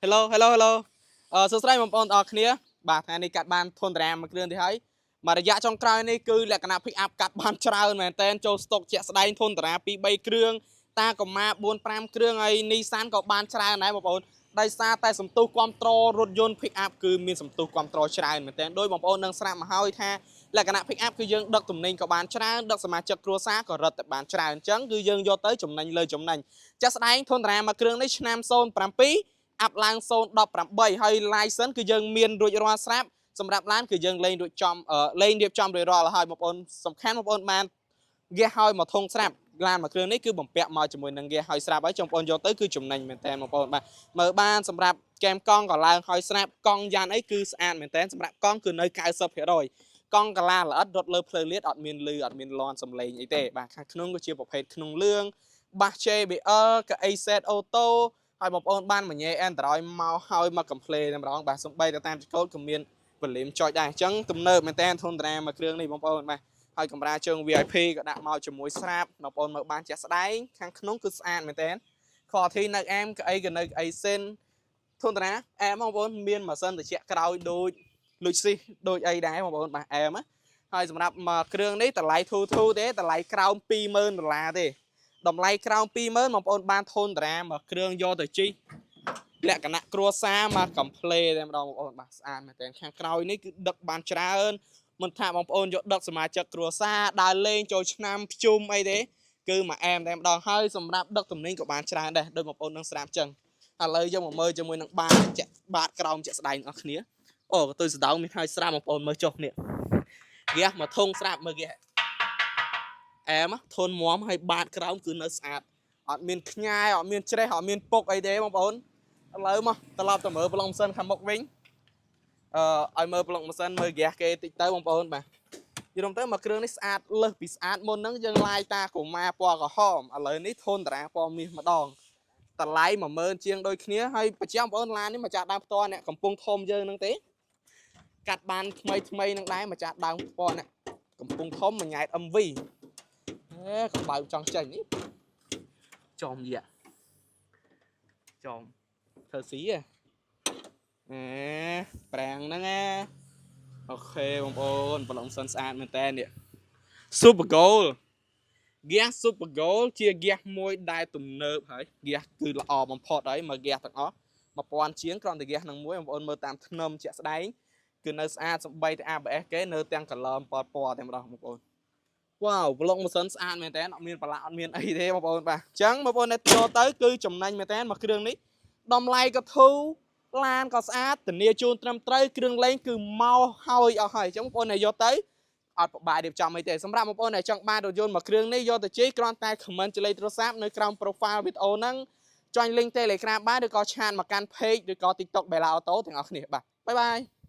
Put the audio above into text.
Hello, hello, hello. សួស្តីបងប្អូនទាំងអស់គ្នាបាទថ្ងៃនេះកាត់បានធនតារាមួយគ្រឿងទៀតហើយមួយរយៈចុងក្រោយនេះគឺលក្ខណៈ pick up កាត់បានច្រើនមែនតើចូលស្តុកជាក់ស្ដែងធនតារា2 3គ្រឿង Tacoma 4 5គ្រឿងហើយ Nissan ក៏បានច្រើនដែរបងប្អូនដោយសារតែសន្ទុះគ្រប់ត្ររថយន្ត pick up គឺមានសន្ទុះគ្រប់ត្រច្រើនមែនតើដោយបងប្អូននឹងស្រាប់មកហើយថាលក្ខណៈ pick up គឺយើងដឹកទំនិញក៏បានច្រើនដឹកសមាជិកគ្រួសារក៏រត់តែបានច្រើនអញ្ចឹងគឺយើងយកទៅចំណេញលើចំណេញជាក់ស្ដែងធនតារាមួយគ្រឿងនេះឆ្នាំ07 អាប់ឡើង018ហើយ license គឺយើងមានរួចរាល់ស្រាប់សម្រាប់ឡានគឺយើងលេងរួចចំលេងរៀបចំរួចរាល់ហើយបងប្អូនសំខាន់បងប្អូនបានហ្គាសហើយមកធុងស្រាប់ឡានមួយគ្រឿងនេះគឺបំពាក់មកជាមួយនឹងហ្គាសហើយស្រាប់ហើយចុងបងប្អូនយកទៅគឺចំណេញមែនតើបងប្អូនបាទមើលបានសម្រាប់កែមកង់ក៏ឡើងហើយស្រាប់កង់យ៉ានអីគឺស្អាតមែនតើសម្រាប់កង់គឺនៅ90%កង់កាឡាល្អិតរត់លើផ្លូវលាតអត់មានលឺអត់មានលន់សំឡេងអីទេបាទខាងក្នុងក៏ជាប្រភេទក្នុងលឿងបាស JBL កៅអី set auto ហើយបងប្អូនបានមួយញ៉េ Android មកហើយមក complete តែម្ដងបាទសំបីទៅតាមចកូតក៏មាន volume ចុចដែរអញ្ចឹងទំនើបមែនតើធនតារាមួយគ្រឿងនេះបងប្អូនបាទហើយកម្រាលជើង VIP ក៏ដាក់មកជាមួយស្រាប់បងប្អូនមើលបានជាក់ស្ដែងខាងក្នុងគឺស្អាតមែនតើ quality នៅអែមកៅអីក៏នៅកៅអីសិនធនតារាអែមបងប្អូនមានម៉ាស៊ីនត្រជាក់ក្រោយដូចលុចស៊ីដូចអីដែរបងប្អូនបាទអែមណាហើយសម្រាប់មួយគ្រឿងនេះតម្លៃធូរធូរទេតម្លៃក្រោម20000ដុល្លារទេតម្លៃក្រោម20000បងប្អូនបានធនតារាមួយគ្រឿងយកទៅជិះលក្ខណៈគ្រួសារមក complete តែម្ដងបងប្អូនបាទស្អាតមែនទែនខាងក្រោយនេះគឺដឹកបានច្រើនមិនថាបងប្អូនយកដឹកសមាជិកគ្រួសារដើរលេងចូលឆ្នាំភ្ជុំអីទេគឺមកអែមតែម្ដងហើយសម្រាប់ដឹកទំនិញក៏បានច្រើនដែរដោយបងប្អូននឹងស្រាប់ចឹងឥឡូវយកមកមើលជាមួយនឹងបាតចាក់បាតក្រោមជាក់ស្ដែងអស់គ្នាអូកតុយសដៅមានហើយស្រាប់បងប្អូនមើលចុះនេះហ្គាសមកធុងស្រាប់មើលហ្គាសអែមធនមមហើយបាតក្រោមគឺនៅស្អាតអត់មានខ្ញែអត់មានច្រេះអត់មានពុកអីទេបងប្អូនឥឡូវមកត្រឡប់ទៅមើលប្លង់ម៉ាស៊ីនខាងមុខវិញអឺឲ្យមើលប្លង់ម៉ាស៊ីនមើលហ្គាសគេតិចទៅបងប្អូនបាទយល់ទៅមកគ្រឿងនេះស្អាតលើសពីស្អាតមុនហ្នឹងយើងឡាយ Tacoma ពណ៌ក្រហមឥឡូវនេះធនតារាពណ៌មាសម្ដងតម្លៃ10000ជាងដូចគ្នាហើយបញ្ជាក់បងប្អូនឡាននេះម្ចាស់ដើមផ្ទាល់អ្នកកំពង់ធំយើងហ្នឹងទេកាត់បានថ្មីថ្មីនឹងដែរម្ចាស់ដើមផ្ទាល់អ្នកកំពង់ធំមួយញ៉ែត MV ហេកបើចង់ចេញនេះចំយ៉ាចំធ្វើស៊ីហ៎អេប្រាំងហ្នឹងណាOK បងប្អូនប្រឡងសិនស្អាតមែនតើនេះ Super Gold ហ្គាស Super Gold ជាហ្គាសមួយដែលទំនើបហើយហ្គាសគឺល្អបំផុតហើយមកហ្គាសទាំងអស់1000ជាងគ្រាន់តែហ្គាសនឹងមួយបងប្អូនមើលតាមធ្នឹមជាក់ស្ដែងគឺនៅស្អាតសំបីតែ ABS គេនៅទាំង color ពណ៌ពណ៌តែម្ដងបងប្អូនវ៉ាវប្លុកម៉ាស៊ីនស្អាតមែនតើអត់មានប្រឡាក់អត់មានអីទេបងប្អូនបាទអញ្ចឹងបងប្អូនអ្នកចូលទៅគឺចំណេញមែនតើមកគ្រឿងនេះតម្លៃក៏ធូរឡានក៏ស្អាតធានាជូនត្រឹមត្រូវគ្រឿងលេងគឺមកហើយអស់ហើយអញ្ចឹងបងប្អូនអ្នកយកទៅអត់ពិបាករៀបចំអីទេសម្រាប់បងប្អូនដែលចង់បានរថយន្តមួយគ្រឿងនេះយកទៅជិះគ្រាន់តែ comment ជាលេខទូរស័ព្ទនៅក្រោម profile វីដេអូហ្នឹង join link Telegram បានឬក៏chat មកកាន់ page ឬក៏ TikTok Bella Auto ទាំងអស់គ្នាបាទ bye bye.